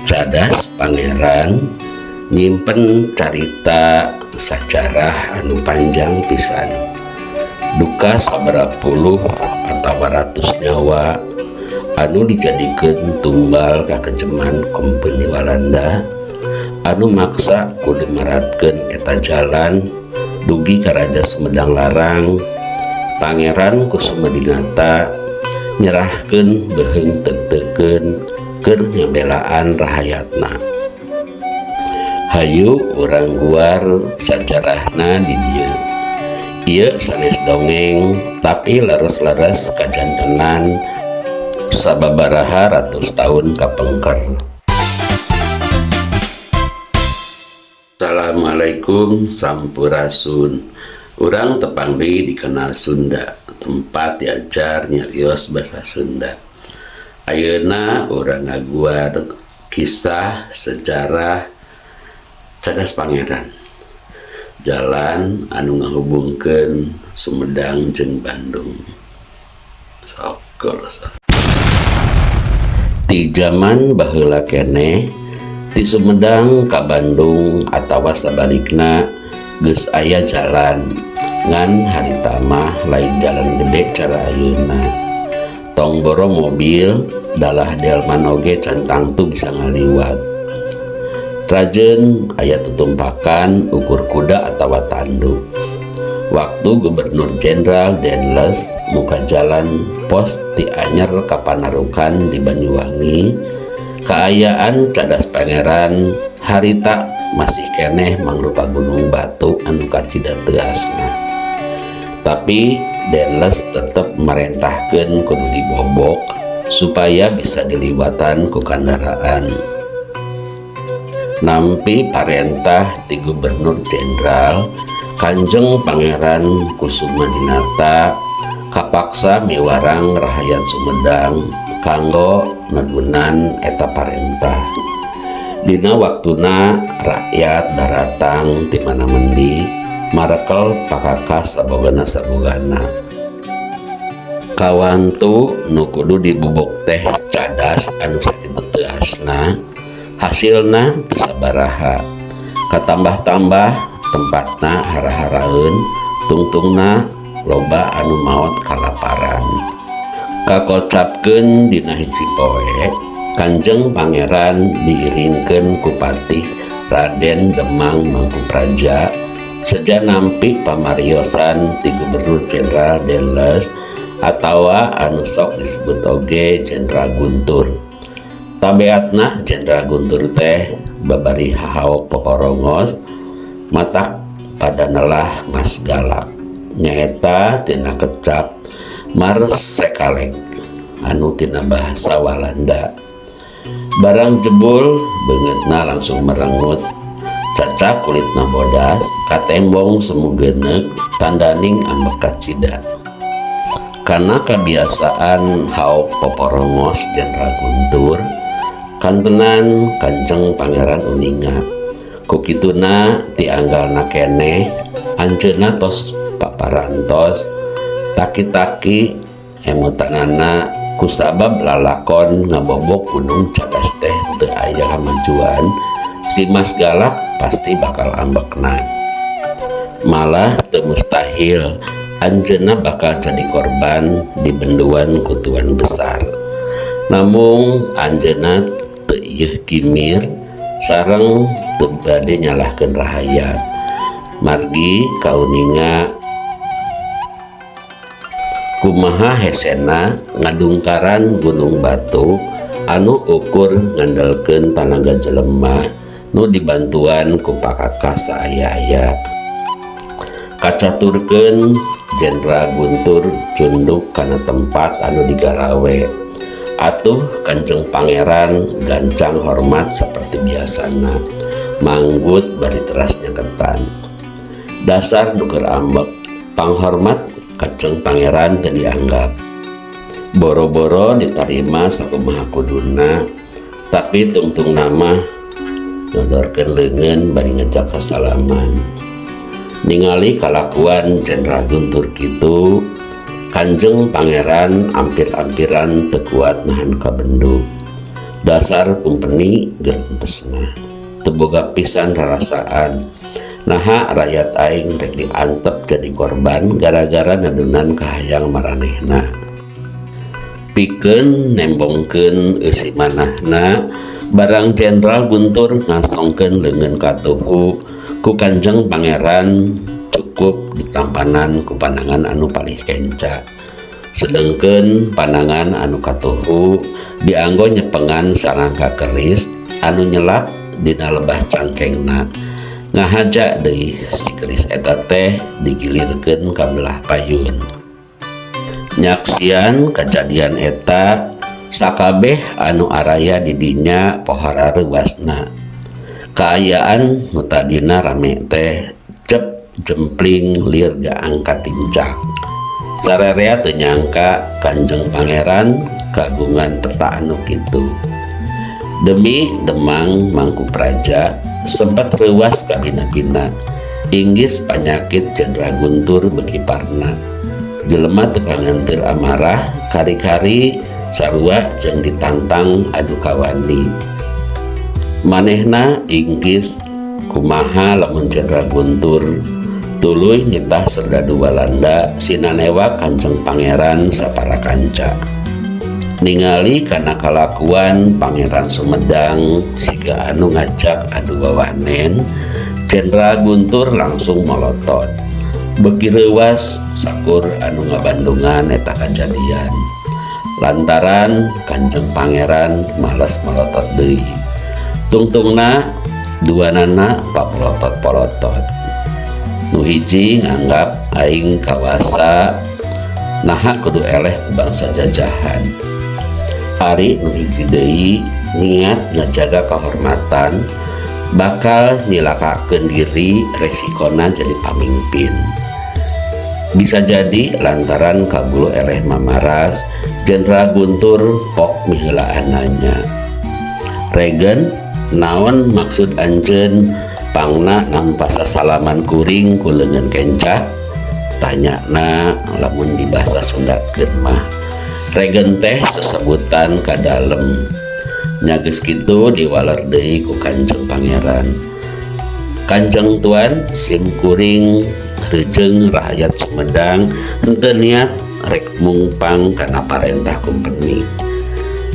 Cadas Pangeran nyimpen carita sajarah anu panjang pisan. Duka sabaraha puluh atawa ratus nyawa anu dijadikeun tumbal kakejeman Kompeni Walanda anu maksa kudu maratkeun eta jalan dugi ka Raja Sumedang Larang Pangeran Kusumadinata nyerahkeun beuheung teuk-teukeun keur ngabelaan rahayatna. Hayu urang guar sajarahna di dieu. Ieu sanes dongeng tapi leres-leres kajantenan sababaraha ratus tahun kapengker. Assalamualaikum sampurasun. Urang tepang deui di kanal Sunda, tempat diajar nyarios basa Sunda. Ayeuna urang ngaguar kisah sejarah Cadas Pangeran. Jalan anu ngahubungkeun Sumedang jeung Bandung. Sok. Di zaman baheula keneh di Sumedang ka Bandung atawa sabalikna geus aya jalan ngan harita mah lain jalan gede cara ayeuna. Tong boro mobil dalah delman oge can tangtu bisa ngaliwat. Rajen aya tutumpakan ukur kuda atawa tandu. Waktu Gubernur Jenderal Daendels muka jalan pos ti Anyer ka Panarukan di Banyuwangi, kaayaan Cadas Pangeran harita masih keneh mangrupa gunung batu anu kacida teuasna. Tapi Daendels tetep merentahkeun kudu dibobok supaya bisa diliwatan ku kandaraan. Nampi parentah ti Gubernur Jenderal Kanjeng Pangeran Kusumadinata kapaksa miwarang rahayat Sumedang kanggo negunan eta parentah. Dina waktuna rakyat daratang ti mana mendi marekel pakakas sabogana-sabogana. Kawantu nu kudu dibubuk teh cadas anu sakitu teuasna, hasilna teu sabaraha. Katambah-tambah tempatna hara-haraeun, tungtungna loba anu maot kalaparan. Kakocapkeun dina hiji poe, Kanjeng Pangeran diiringkeun ku Patih Raden Demang Mangkupraja seja nampi pamariosan ti Gubernur Jenderal Daendels atawa anu sok disebut oge Jenderal Guntur. Tabeatna Jenderal Guntur teh babari hahaok poporongos matak pada nelah Mas Galak nyaeta tina kecap Marsekalek anu tina bahasa Walanda. Barang jebul beungeutna langsung merengut, caca kulitna bodas katembong semu geuneuk tandaning ambek kacida. Karena kebiasaan haok poporongos Jenderal Guntur kantenan Kanjeng Pangeran uninga. Kukituna tianggalna keneh anjeunna tos paparantos taki-taki emutanana kusabab lalakon ngabobok gunung Cadas teh teu aya kamajuan, si Mas Galak pasti bakal ambekna. Malah teu mustahil anjeunna bakal jadi korban di benduan kutuan besar. Namung anjeunna teu ieuh kimir sareng teu bade nyalahkeun rahayat. Margi kauninga kumaha hesena ngadungkaran gunung batu anu ukur ngandelkeun tanaga jelema nu dibantuan ku pakakas saaya-aya. Kacaturkeun Jenderal Guntur cunduk kana tempat anu digarawe. Atuh Kanjeng Pangeran gancang hormat seperti biasana, manggut bari teras nyaketan. Dasar nu keur ambek, panghormat Kanjeng Pangeran teu dianggap. Boro-boro ditarima sakumaha kuduna, tapi tungtung nama nyodorkeun leungeun bari ngejak sasalaman. Ningali kalakuan Jenderal Guntur kitu, Kanjeng Pangeran ampir-ampiran teu kuat nahan kabendu. Dasar kumpeni gerentesna. Teu boga pisan rarasaan. Naha rakyat aing rek diantep jadi korban gara-gara ngadunan kahayang maranehna. Pikeun nembongkeun eusi manahna barang Jenderal Guntur ngasongkeun leungeun katuhu ku Kanjeng Pangeran cukup ditampanan ku panangan anu palih kenca. Sedengkeun panangan anu katuhu dianggo nyepengan sarangka keris anu nyelap dina lebah cangkengna. Ngahaja deui si keris eta teh digilirkeun ka belah payun. Nyaksian kajadian eta sakabeh anu araya di dinya pohara reuasna. Kaayaan nu tadina rame teh cep jempling lir gaang katincak. Sarerea teu nyangka Kanjeng Pangeran kagungan peta anu kitu. Demi Demang Mangkupraja sempat reuas kabina-bina. Inggis panyakit Jenderal Guntur beuki parna. Jelema tukang ngenteur amarah kari-kari sarua jeung ditantang adu kawani. Manehna inggis kumaha lamun Jenderal Guntur tuluy nitah serdadu Walanda sinanewa Kanjeng Pangeran sapara kanca. Ningali kana kalakuan Pangeran Sumedang siga anu ngajak adu wawanen, Jenderal Guntur langsung molotot. Beuki reuas sakur anu ngabandungan eta kajadian. Lantaran Kanjeng Pangeran males molotot deui. Tungtungna duanana papolotot-polotot. Nu hiji nganggap aing kawasa naha kudu eleh ku bangsa jajahan. Ari nu hiji deui niat ngajaga kahormatan bakal nyilakakeun diri resikona jadi pamimpin. Bisa jadi lantaran kabulu eleh mamaras Jenderal Guntur pok miheulaananya. Regen naon maksud anjeun pangna nampa sasalaman kuring ku leungeun kenca? Tanyana lamun dibasa Sundakeun mah. Regen teh sesebutan ka dalem. Nya geus kitu diwaler deui ku Kanjeng Pangeran. Kanjeng Tuan sim kuring rejeung rakyat Sumedang henteu niat rek mungpang kana parentah kumpeni.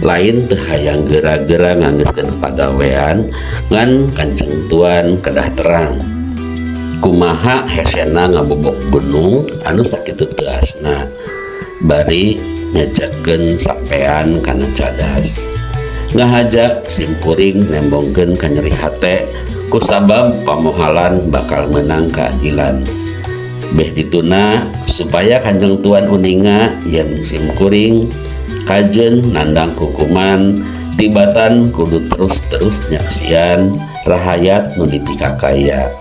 Lain teu hayang geura-geura nganggeuskeun pagawean ngan Kanjeng Tuan kedah terang. Kumaha hesena ngabobok gunung anu sakitu teuasna bari nyajakeun sampean kana cadas. Ngahaja sim kuring nembongkeun kanyeri hate kusabab pamohalan bakal menang keadilan. Beh dituna supaya Kanjeng Tuan uninga yen sim kuring kajen nandang hukuman tibatan kudu terus-terus nyaksian rahayat nu dipikakaya.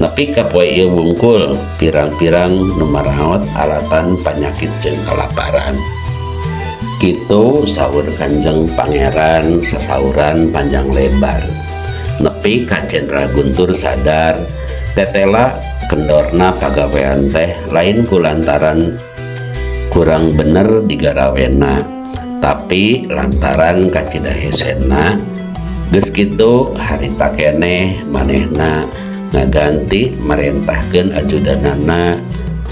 Nepi ka poe ieu wungkul pirang-pirang nu maraot alatan panyakit jeung kalaparan. Kitu saur Kanjeng Pangeran sasauran panjang lebar. Nepi ka Jenderal Guntur sadar tetela kendorna pagawean teh lain kulantaran kurang bener digarawena tapi lantaran kacida hesena. Geus kitu harita keneh manehna ngaganti marentahkeun ajudanana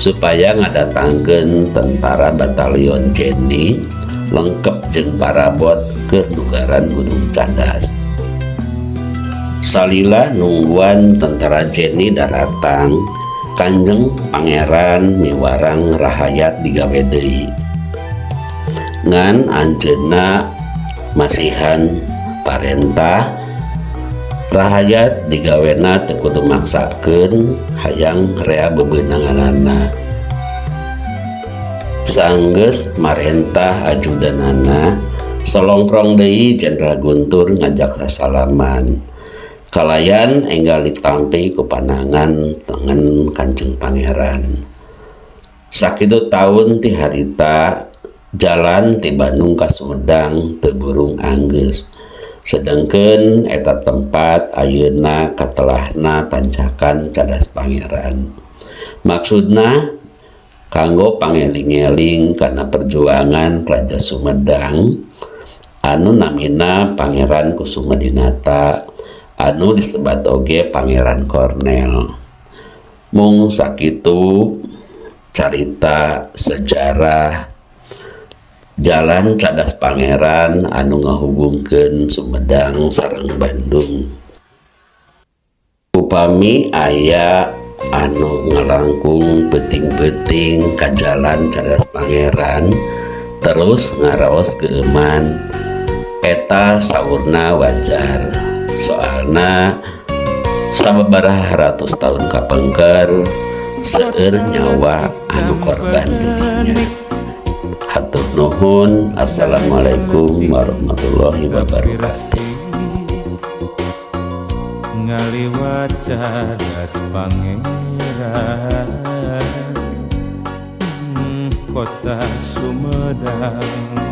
supaya ngadatangkeun tentara batalion Jenny lengkep jeung parabot keur dugaran Gunung Cadas. Salila nungguan tentara Jenny daratang, Kanjeng Pangeran miwarang rahayat digawe deui. Ngan anjeunna masihan parentah rahayat digawena teu kudu maksakeun hayang rea bebeunanganana. Sanggeus marentah ajudanana, solongkrong deui Jenderal Guntur ngajak sasalaman. Kalayan enggal ditampi ku panangan tengen Kanjeng Pangeran. Sakitu taun ti harita jalan ti Bandung ka Sumedang teu burung anggeus. Sedengkeun eta tempat ayeuna katelahna tanjakan Cadas Pangeran. Maksudna kanggo pangeling-eling kana perjuangan Raja Sumedang Anu namina Pangeran Kusumadinata anu disebat oge Pangeran Cornell. Mung sakitu carita sejarah Jalan Cadas Pangeran anu ngahubungkeun Sumedang sareng Bandung. Upami aya anu ngalangkung peuting-peuting ka Jalan Cadas Pangeran terus ngaraos geueuman, eta saurna wajar, soalna sababaraha ratus tahun kapengker seueur nyawa anu korban di dinya. Hatur nuhun. Assalamualaikum warahmatullahi wabarakatuh. Ngaliwat Cadas Pangeran, Kota Sumedang.